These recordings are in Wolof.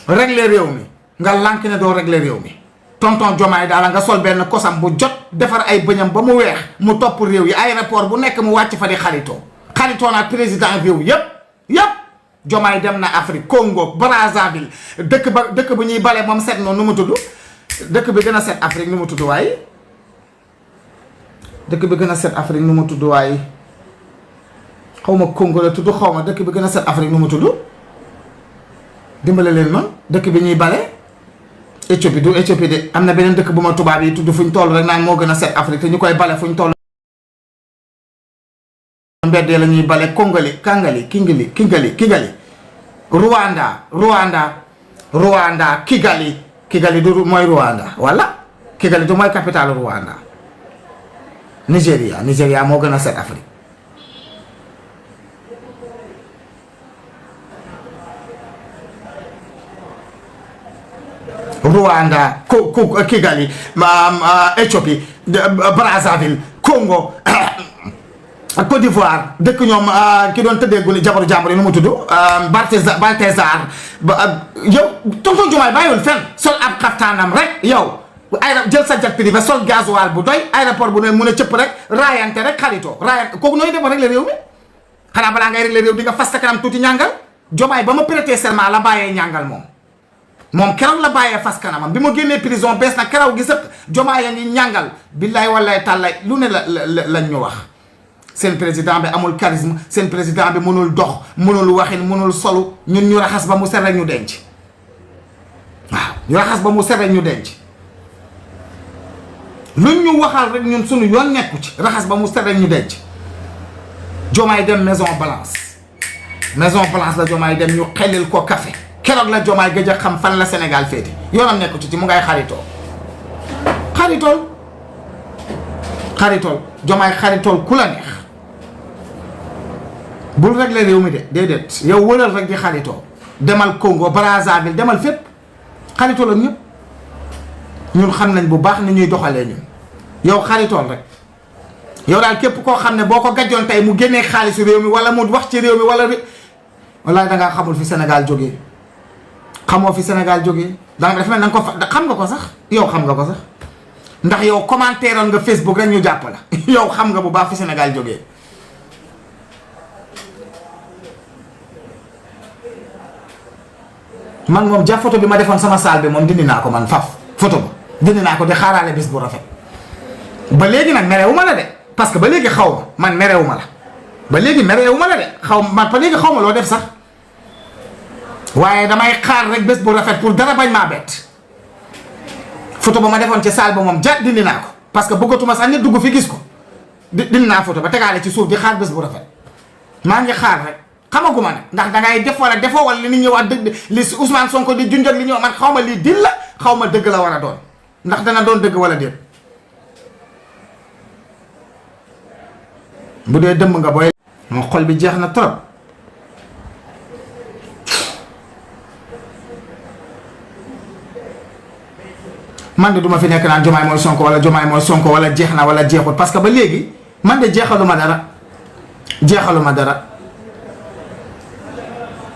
régler réew mi nga lànk ne doo régler réew mi tonton Diomaye daal nga sol benn kosam bu jot defar ay bëñam ba mu weex mu topp réew yi aéroport bu nekk mu wàcc fa di xaritoo naa président réew yëpp Diomaye dem na Afrique Congo Brazzaville dëkk bu ñuy bale moom set noonu nu mu tudd dëkk bi gën a set Afrique nu mu tudd waaye dëkk bi gën a set Afrique nu mu tudd waaye xaw ma Congo la tudd xaw ma dëkk bi gën a set Afrique nu mu tudd dimbale leen ma dëkk bi ñuy bale Éthiopie du Éthiopie de am na beneen dëkk bu ma tubaab yi tudd fu ñu toll rek naan moo gën a set Afrique te ñu koy bale fu ñu toll mbeddee la ñuy bale Kigali Rwanda Kigali du mooy Rwanda wala Kigali du mooy capitale Rwanda Nigeria moo gën a set Afrique Rwanda Kigali Éthiopie Brazzaville Congo Côte d'Ivoire dëkk ñoom ki doon tëddee guni jabaru jàmbur yi nu mu tudd Balthazar yow tonton Diomaye bàyyiwul fenn sol ab xaftaanam rek yow jël sa jet privé sol gasoil bu doy aéroport bu ne mun a cëpp rek raayante rek xaritoo raayante kooku nooy defoon rek la réew mi xanaa balaa ngay régler réew di nga fas kanam tuuti ñàngal Diomaye ba ma prêter serment la bàyyee ñàngal moom keroog la bàyyee fas kanamam bi ma génnee prison bees na keroog gi sëpp Diomaye ngi ñàngal billaay wallaay tàllaay lu ne lañ ñu wax seen président bi amul charisme seen président bi mënul dox mënul waxin mënul solu ñun ñu raxas ba mu set rek ñu denc waaw ñu raxas ba mu set rek ñu denc luñ ñu waxal rek ñun suñu yoon nekku ci raxas ba mu set rek ñu denc Diomaye dem Maison Blanche la Diomaye dem ñu xelil ko café keroog la Diomaye gëj a xam fan la Sénégal féete yoonam nekku ci mu ngay xaritool Diomaye xaritool ku la neex bul régler réew mi de déedéet yow wëral rek di xaritoo demal Congo Brazzaville demal fépp xaritool ak ñëpp ñun xam nañ bu baax ni ñuy doxalee ñun yow xaritool rek yow daal képp koo xam ne boo ko gàjjoon tey mu génnee xaalisu réew mi wala mu wax ci réew mi wallaay dangaa xamul fi Sénégal jógee xamoo fi Sénégal jógee danga def mel na nga ko xam nga ko sax yow xam nga ko sax ndax yow commentaire on nga Facebook rek ñu jàpp la yow xam nga bu baax fi Sénégal jógee man moom ja photo bi ma defoon sama saal bi moom dindi naa ko man faf photo ba dindi naa ko di xaaraale bis bu rafet ba léegi nag merewu ma la de parce que ba léegi xaw ma man merewu ma la ba léegi merewu ma la de xaw man ba léegi xaw ma loo def sax waaye damay xaar rek bés bu rafet pour dara bañ maa bett photo ba ma defoon ci saal ba moom ja dindi naa ko parce que bëggatuma sax nit dugg fi gis ko dindi naa photo ba tegaale ci suuf di xaar bés bu rafet maa ngi xaar rek xamaguma ne ndax dangay def wala defoo wala li nit ñi wax dëgg li Ousmane Sonko di junjat li ñëw man xaw ma lii dil la xaw ma dëgg la war a doon ndax dana doon dëgg wala déet bu dee dëmm nga booy moo xol bi jeex na trop man de duma fi nekk naan Diomaye mooy Sonko wala Diomaye mooy Sonko wala jeex na wala jeexul parce que ba léegi man de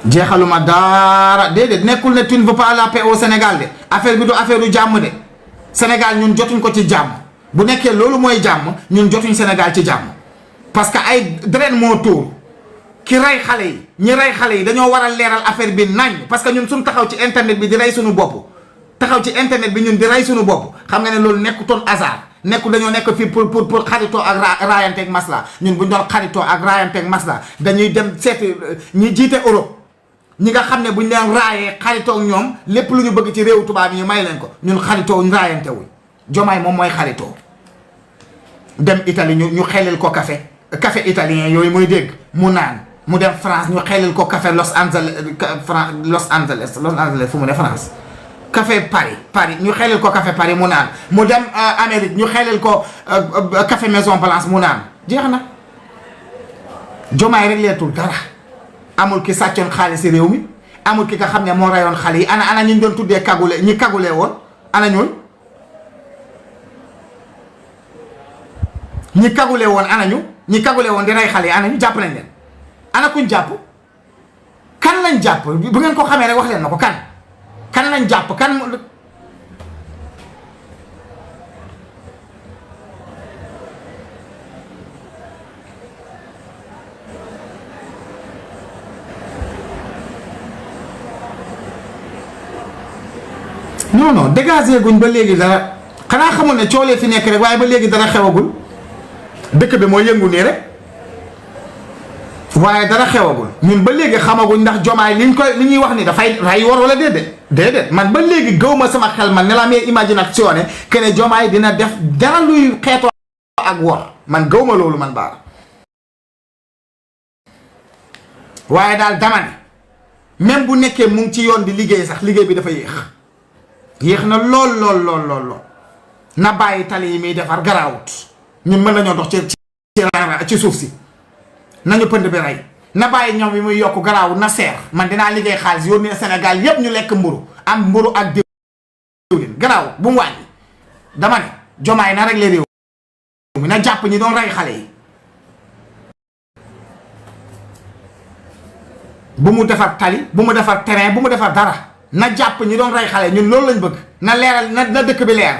jeexaluma dara déedéet nekkul ne tu ne veux pas la paix au Sénégal de affaire bi du affaire du jàmm de Sénégal ñun jotuñ ko ci jàmm bu nekkee loolu mooy jàmm ñun jotuñ Sénégal ci jàmm parce que ay deret moo tuur ki rey xale yi ñi rey xale yi dañoo war a leeral affaire bi nañ parce que ñun suñ taxaw ci internet bi di rey suñu bopp taxaw ci internet bi ñun di rey suñu bopp xam nga ne loolu nekkutoon hasard nekku dañoo nekk fii pour xaritoo ak raayanteeg masla ñun bu ñu doon xaritoo ak raayanteeg masla dañuy dem seeti ñi jiite Europe ñi nga xam ne bu ñu leen raayee xaritoo ñoom lépp lu ñu bëgg ci réewu tubaab yi ñu may leen ko ñun xaritoo ñu raayante wuñ Diomaye moom mooy xaritoo dem Italie ñu xelil ko café italien yooyu muy dégg mu naan mu dem France ñu xelil ko café Los Angeles fu mu ne France café Paris ñu xelil ko café Paris mu naan mu dem Amérique ñu xelil ko café Maison Blanche mu naan jeex na Diomaye rek leetul dara amul ki sàccoon xaalis si réew mi amul ki nga xam ne moo rayoon xale yi ana ñu doon tuddee kagule ñi kagule woon ana ñun ñi kagule woon ana ñu ñi kagule woon di rey xale yi ana ñu jàpp nañ leen ana kuñ jàpp kan lañ jàpp bu ngeen ko xamee rek wax leen na ko kan kan lañ jàpp kan. non non dégagé guñ ba léegi dara xanaa xamul ne coolee fi nekk rek waaye ba léegi dara xewagul dëkk bi moo yëngu nii rek waaye dara xewagul ñun ba léegi xamaguñ ndax jomaay li ñuy wax ni dafay war wala déedéet man ba léegi gëw ma sama xel man ne la amee imagination que ne jomaay dina def dara luy xeetoo ak wor man gëw ma loolu man baara waaye daal dama ne même bu nekkee mu ngi ci yoon di liggéey sax liggéey bi dafa yéex na lool na bàyyi tali yi muy defar garaawut ñun mën nañoo dox ci suuf si nañu pënd bi rey na bàyyi ñoom yi muy yokk garaawut na seer man dinaa liggéey xaalis yónnee Sénégal yépp ñu lekk mburu am mburu ak diwlin garaawut bu mu wàññi dama ne jomaay na régler réew mi na jàpp ñi doon rey xale yi bu mu defar tali bu mu defar terrain bu mu defar dara na jàpp ñi doon rey xale ñun loolu lañ bëgg na leeral na dëkk bi leer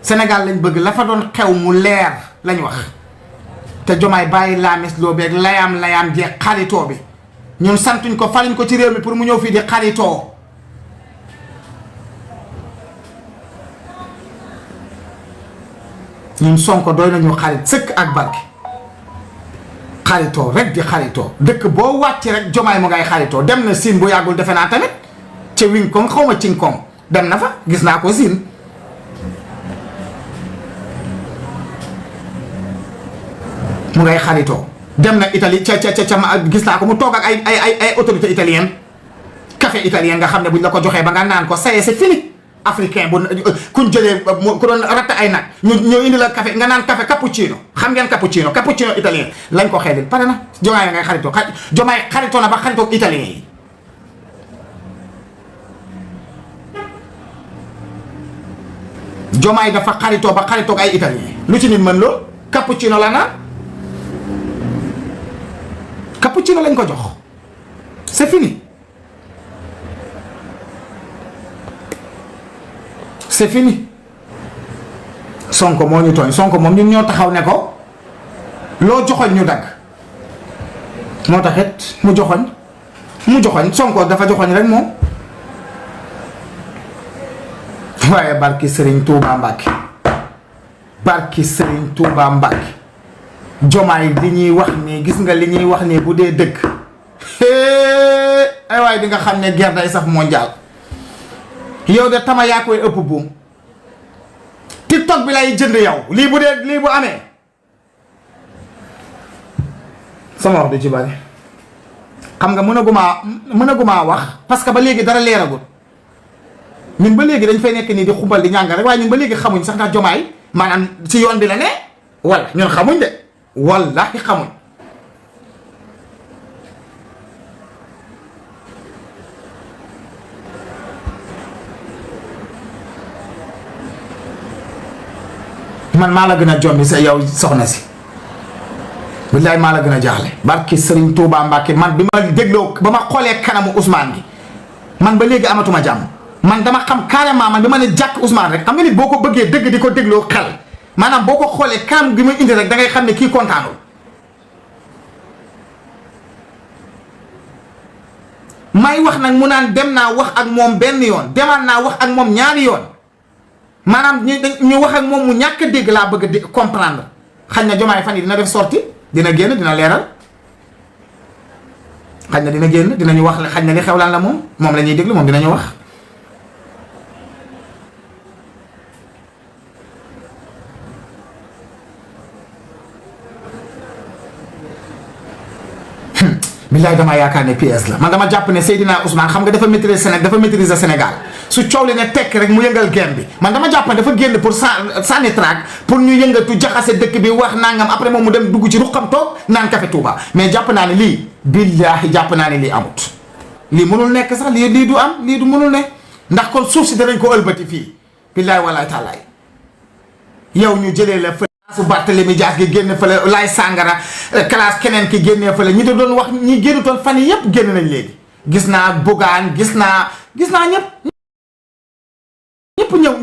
Sénégal lañ bëgg la fa doon xew mu leer lañ wax te jomaay bàyyi laamis loo beeg layaam jeeg xaritoo bi ñun santuñ ko faluñ ko ci réew mi pour mu ñëw fii di xaritoo ñun Sonko doy nañu xarit sëkk ak barke xaritoo rek di xaritoo dëkk boo wàcc rek jomaay mu ngay xaritoo dem na Siin bu yàggul defe naa tamit ci wing kong xaw ma cing kong dem na fa gis naa ko Siin mu ngay xaritoo dem na Italie ca gis naa ko mu toog ak ay autorité italienne café italien nga xam ne buñ la ko joxee ba nga naan ko saye c'est fini africain bu kuñ jëlee ku doon ratt ay nag ñu indi la café nga naan café cappuccino xam ngeen cappuccino italien lañ ko xeedil pare na jomaay ngay xaritoo jomaay xaritoo na ba xaritoo italien yi jomaay dafa xaritoo ba xaritoo ay italien lu ci nit mën loolu cappuccino la naan cappuccino lañ ko jox c'est fini c'est fini Sonko moo ñu tooñ Sonko moom ñun ñoo taxaw ne ko loo joxoñ ñu dagg moo taxit mu joxoñ Sonko dafa joxoñ rek moom waaye barki Serigne Touba Mbacke jomaay li ñuy wax nii gis nga li ñuy wax nii bu dee dëgg ay waaye di nga xam ne guerre day saf mondial yow de tama yaa koy ëpp buum TikTok bi lay jënd yow lii bu amee sama wax du ci bari xam nga mënagumaa wax parce que ba léegi dara leeragut ñun ba léegi dañ fay nekk nii di xubal di ñànga rek waaye ñun ba léegi xamuñ sax ndax jomaay maanaam ci yoon bi la ne wala ñun xamuñ de wallahi xamuñ man maa la gën a jombi sa yow soxna si billaay maa la gën a jaaxle barki Serigne Touba Mbacke man bi ma dégloo ba ma xoolee kanamu Ousmane bi man ba léegi amatuma jàmm man dama xam carrément man bi ma ne jàkk Ousmane rek xam nga nit boo ko bëggee dëgg di ko dégloo xel maanaam boo ko xoolee kanam gi ma indi rek da ngay xam ne kii kontaanul may wax nag mu naan dem naa wax ak moom benn yoon demaat naa wax ak moom ñaari yoon maanaam ñu wax ak moom mu ñàkk a dégg laa bëgg a comprendre xañ na jomaay fan yi dina def sorti dina génn dina leeral xañ na dina génn dinañu wax xañ na li xew lan la moom la ñuy déglu moom dinañu wax billaay damaa yaakaar ne PS la man dama jàpp ne Seydina Ousmane xam nga dafa maîtriser Sénégal su coow li ne tekk rek mu yëngal game bi man dama jàpp ne dafa génn pour sànni track pour ñu yëngatu jaxase dëkk bi wax nangam après moom mu dem dugg ci ruqam toog naan café Touba mais jàpp naa ne lii billaahi jàpp naa ne lii amut lii mënul nekk sax lii du am lii du mënul ne ndax kon suuf si danañ ko ëlbati fii billaahi walaay taalaay yow ñu jëlee la su Barthélémy Dias gi génn fële Laye Sangara classe keneen ki génnee fële ñi da doon wax ñi génnutoon fan yi yëpp génn nañ léegi gis naa Bougane gis naa gis naa ñëpp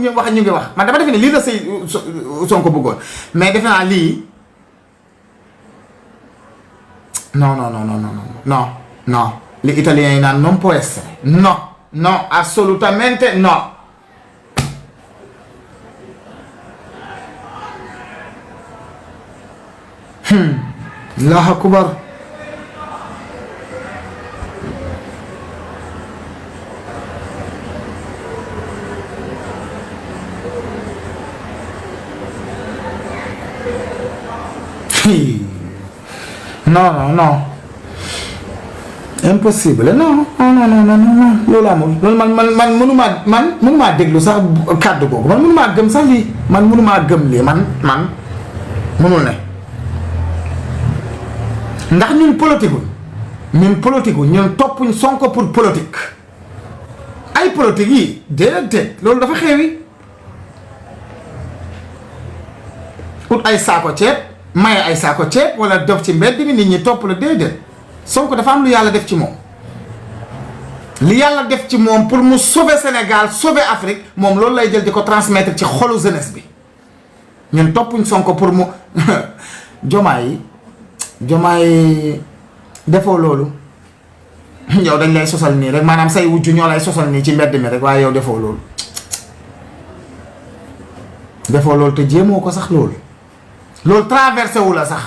ñu wax ñu ngi wax man dama defe ne lii la sëy Sonko bëggoon mais defe naa lii non li italien yi naan non può essere no assolutamente no. Allahu akbar. Non impossible non loolu amul loolu man mënumaa déglu sax kàddu googu man mënumaa gëm sax lii man mënumaa gëm lii man mënul ne ndax ñun politique ñun toppuñ Sonko pour politique ay politique yi déedéet loolu dafa xewi ut ay saako ceeb maye ay saako ceeb wala def ci mbedd bi nit ñi topp la déedéet Sonko dafa am lu yàlla def ci moom li yàlla def ci moom pour mu sauver Sénégal sauver Afrique moom loolu lay jël di ko transmettre ci xolu jeunesse bi ñun toppuñ Sonko pour mu Diomaye defoo loolu yow dañ lay sosal nii rek maanaam say wujju ñoo lay sosal nii ci mbedd mi rek waaye yow defoo loolu te jéemoo ko sax loolu traversé wu la sax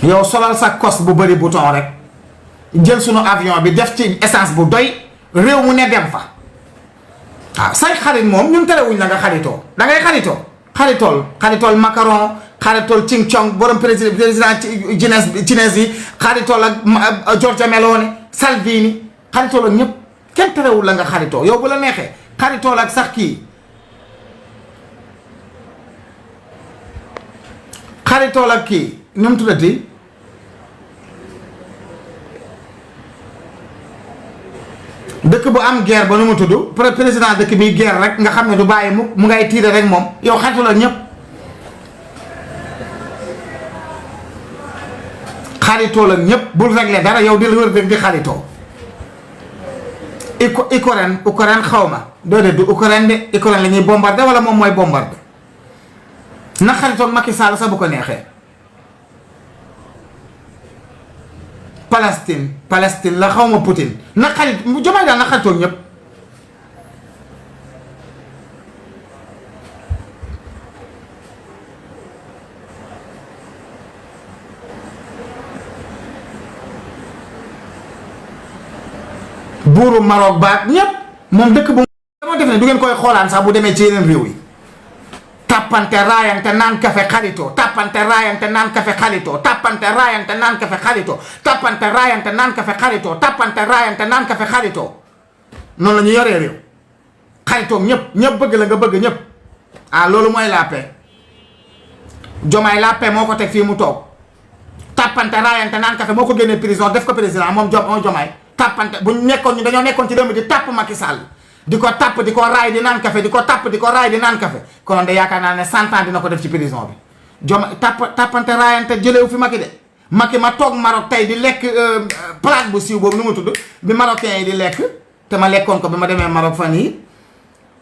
yow solal sa kos bu bëri bouton rek jël sunu avion bi def ci essence bu doy réew mu ne dem fa waaw say xarit moom ñun terewuñ la nga xaritoo da ngay xaritool Macron xaritool Ching Chong borom président Chinese yi xaritool ak Giorgia Meloni Salvini xaritool ak ñëpp kenn terewul la nga xaritoo yow bu la neexee xaritool ak sax kii xaritool ak kii nu mu tuddati dëkk bu am guerre ba nu mu tudd président dëkk bi guerre rek nga xam ne du bàyyi mu ngay tiire rek moom yow xaritoo la ñëpp xaritoo la ñëpp bul régler dara yow di la wër di xaritoo Ukraine xaw ma doode du Ukraine de Ukraine la ñuy bombardé wala moom mooy bombardé na xaritoo Macky Sall sax bu ko neexee Palestine la xaw ma Poutine na xarit Diomaye daal na xaritoog ñëpp buuru Maroc baat ñëpp moom dëkk bu dama def ne du ngeen koy xoolaan sax bu demee ci yeneen réew yi tàppante raayante naan kafe xaritoo tàppante raayante naan kafe xaritoo tàppante raayante naan kafe xaritoo tàppante raayante naan kafe xaritoo tàppante raayante naan kafe xaritoo noonu la ñu yoree réew xaritoo ñëpp bëgg la nga bëgg ñëpp loolu mooy la paix Diomaye la paix moo ko teg fii mu toog tàppante raayante naan kafe moo ko génnee prison def ko président moom Diomaye tàppante bu nekkoon ñu dañoo nekkoon ci réew mi di tàpp Macky Sall di ko tàpp di ko raay di naan café di ko tàpp di ko raay di naan café konoon de yaakaar naa ne 100 ans dina ko def ci prison bi Diomaye tàppante raayante jëlewu fi Macky de Macky ma toog Maroc tey di lekk plate bu siiw boobu nu mu tudd bi marocain yi di lekk te ma lekkoon ko bi ma demee Maroc fan yi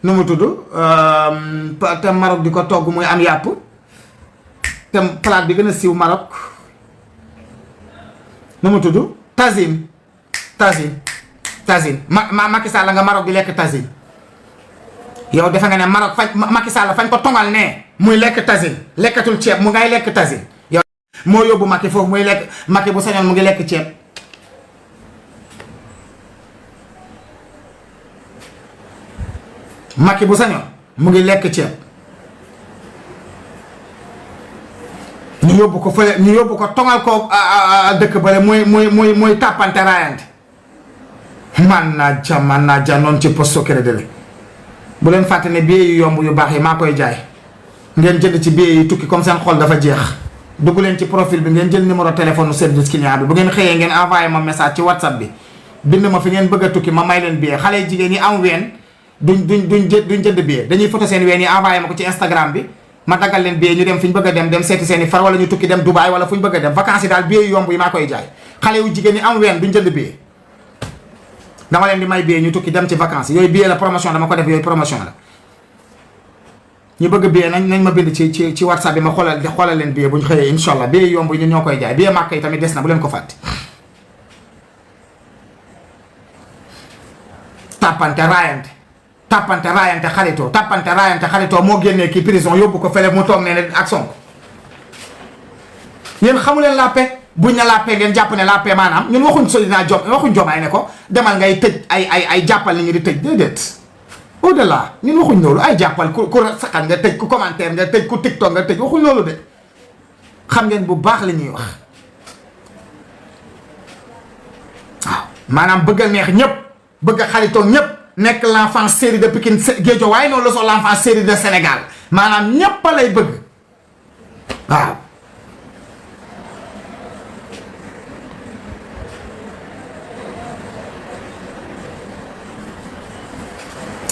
nu mu tudd te Maroc di ko togg muy am yàpp te plate bi gën a siiw Maroc nu mu tudd tagine Macky Sall nga Maroc di lekk tagine yow defe nga ne Maroc Macky Sall fañ ko tongal ne muy lekk tagine lekkatul ceeb mu ngay lekk tagine yow moo yóbbu Macky foofu muy lekk Macky bu sañoon mu ngi lekk ceeb Macky bu sañoon mu ngi lekk ceeb ñu yóbbu ko fële ñu yóbbu ko tongal ko dëkk bale muy tàppante raayante man naa ja noonu ci poste crédit bu leen fàtte ne billet yu yomb yu baax yi maa koy jaay ngeen jënd ci billet yi tukki comme seen xol dafa jeex dugg leen ci profil bi ngeen jël numéro téléphone service client bi bu ngeen xëyee ngeen envoyé ma message ci WhatsApp bi bind ma fi ngeen bëgg a tukki ma may leen billet xale jigéen yi am ween duñ jënd billet dañuy photo seen ween yi envoyé ma ko ci Instagram bi ma dagal leen billet ñu dem fi ñu bëgg a dem seeti seen i far wala ñu tukki dem Dubaay wala fu ñu bëgg a dem vacances yi daal billet yu yomb yi maa koy jaay xale yu jigéen ñi am ween duñ jënd billet dama leen di may billet ñu tukki dem ci vacances yooyu billet la promotion dama ko def yooyu promotion la ñu bëgg billet nañ ma bind ci WhatsApp bi ma xoolal leen billet bu ñu xëyee incha allah billet yu yomb yi ñun ñoo koy jaay billet màkk yi tamit des na bu leen ko fàtte tàppante raayante xaritoo moo génnee kii prison yóbbu ko fële mu toog ne ak Sonko yéen xamu leen la paix buñ ne la paix ngeen jàpp ne la paix maanaam ñun waxuñ Jomaay ne ko demal ngay tëj ay jàppal ni ñu di tëj déedéet au delà ñun waxuñ loolu ay jàppal ku saxal nga tëj ku commentaire nga tëj ku TikTok nga tëj waxuñ loolu de xam ngeen bu baax la ñuy wax waaw maanaam bëgg a neex ñëpp bëgg a xaritoo ñëpp nekk l'enfant chéri de Pikine Guédiawaye noonu la soo l'enfant chéri de Sénégal maanaam ñépp a lay bëgg waaw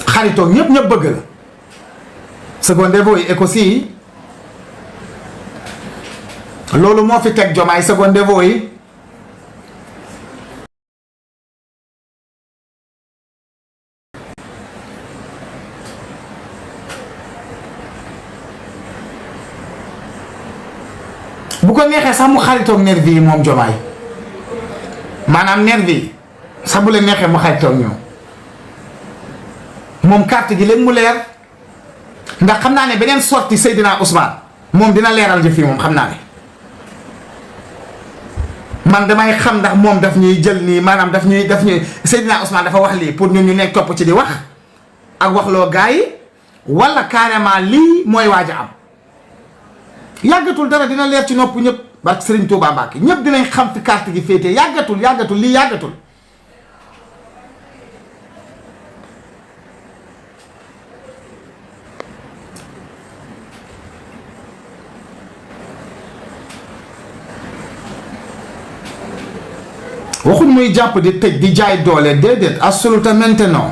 xaritoo ñëpp bëgg la seconde voi et aussi loolu moo fi teg Jomaay seconde voi bu ko neexee sax mu xaritoog nervi yi moom Jomaay maanaam nervi yi sax bu leen neexee mu xaritoog ñoom moom carte gi leen mu leer ndax xam naa ne beneen sorti Seydina Ousmane moom dina leeral jëf yi moom xam naa ne man damay xam ndax moom daf ñuy jël nii maanaam daf ñuy Seydina Ousmane dafa wax lii pour ñun ñu nekk topp ci di wax ak waxloo gars yi wala carrément lii mooy waaj a am yàggatul dara dina leer ci nopp ñëpp barke Serigne Touba Mbacke ñëpp dinañ xam fi carte gi féetee yàggatul lii yàggatul waxuñ muy jàpp di tëj di jaay doole déedéet absolument non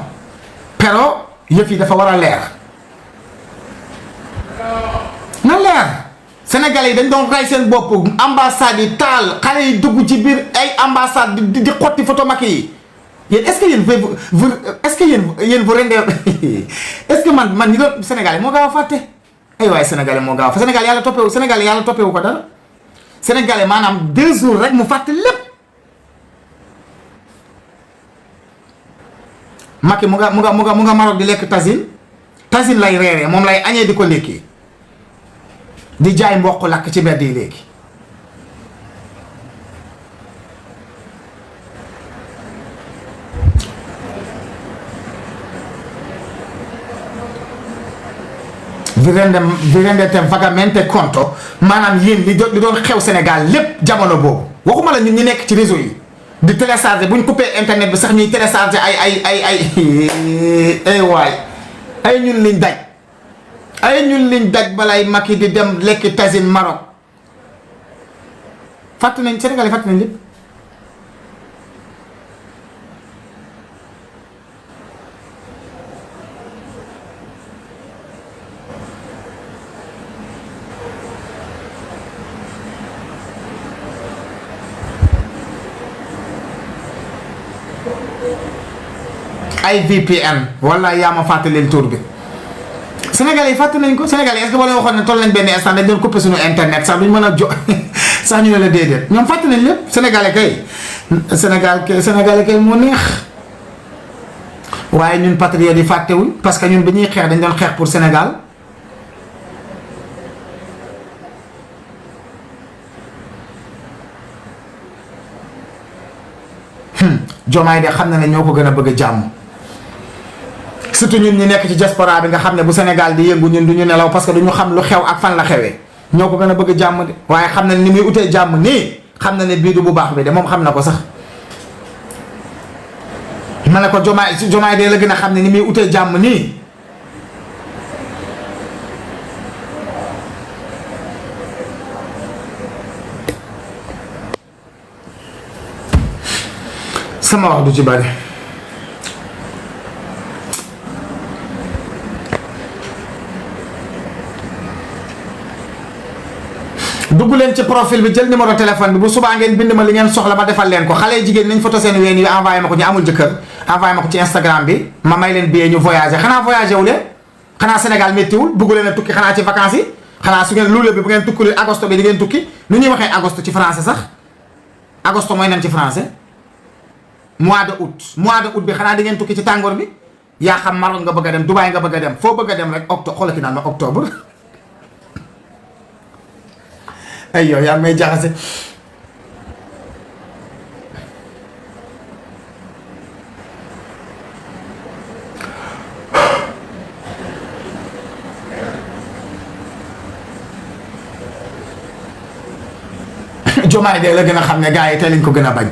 pero yëf yi dafa war a leer na leer Sénégalais yi dañ doon rey seen bopp ambassade yi taal xale yi dugg ci biir ay ambassade di xotti photo Macky yi yéen est-ce que yéen vous rendez est-ce que man ñi doon Sénégalais moo gaaw a fàtte ay waaye Sénégalais moo gaaw a Sénégal yàlla toppewu ko dara Sénégalais maanaam 2 jours rek mu fàtte lépp Macky mu nga Maroc di lekk tasine lay reeree moom lay añee di ko lékkee di jaay mboq lakk ci mbedd yi léegi vi rendete vagamente conto maanaam yéen li doon xew Sénégal lépp jamono boobu waxuma la ñun ñi nekk ci réseau yi di télécharger bu ñu coupé internet bi sax ñuy télécharger ay waay ay ñun liñ daj balay Macky di dem lekki tasine Maroc fàtt nañ Sénégal yi fàtt nañ lépp ay VPN wala yaa ma fàtte leen tour bi Sénégalais yi fàtte nañ ko Sénégalais est-ce que boo leen waxoon ne toll nañ benn instant dañ doon coupé suñu internet sax duñ mën a sax ñu ne la déedéet ñoom fàtte nañ lépp Sénégalais kay moo neex waaye ñun patriotes yi fàttewuñ parce que ñun bi ñuy xeex dañ doon xeex pour Sénégal Jomaay de xam na ne ñoo ko gën a bëgg a jàmm surtout ñun ñi nekk ci diaspora bi nga xam ne bu Sénégal di yëngu ñun du ñu nelaw parce que du ñu xam lu xew ak fan la xewee ñoo ko gën a bëgg jàmm de waaye xam na ni muy utee jàmm nii xam na ne bii du bu baax bi de moom xam na ko sax ma ne ko Jomaay de la gën a xam ne ni muy utee jàmm nii sama wax du ci bari leen ci profil bi jël numéro téléphone bi bu subaa ngeen bind ma li ngeen soxla ma defal leen ko xale jigéen nañ photo seen ween yi envoyé ma ko ñu amul jëkkër envoyé ma ko ci Instagram bi ma may leen billet ñu voyagé xanaa voyagé wu leen xanaa Sénégal méttiwul buggu leen a tukki xanaa ci vacances yi xanaa su ngeen luule bi bu ngeen tukki agosto bi di ngeen tukki nu ñuy waxee agosto ci français sax agosto mooy nan ci français mois de août bi xanaa di ngeen tukki ci tàngoor bi yaa xam Maroc nga bëgg a dem Dubaï nga bëgg a dem foo bëgg a dem rek octobre xoolal ki naan ma octobre ay yow yaa may jaxase Jomaay de la gën a xam ne gars yi tey lañ ko gën a bañ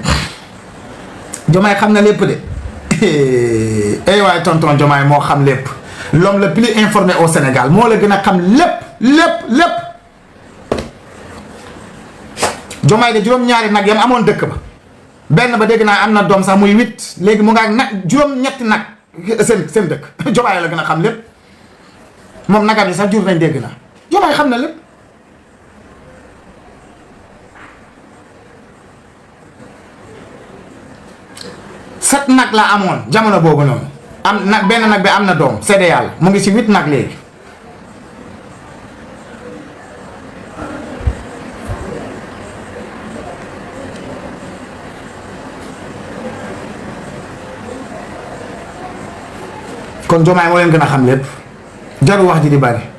Jomaay xam na lépp de ay waaye tonton Jomaay moo xam lépp l'homme le plus informé au Sénégal moo la gën a xam lépp Jomaay de juróom-ñaari nag yam amoon dëkk ba benn ba dégg naa am na doom sax muy 8 léegi mu nga nag juróom-ñetti nag seen dëkk Jomaay la gën a xam lépp moom nagam yi sax jur nañ dégg naa Jomaay xam na lépp. set nag la amoon jamono boobu noonu am nag benn nag bi am na doom seede yàlla mu ngi ci 8 nag léegi kon Jomaay moo leen gën a xam lépp jaru wax ji di bari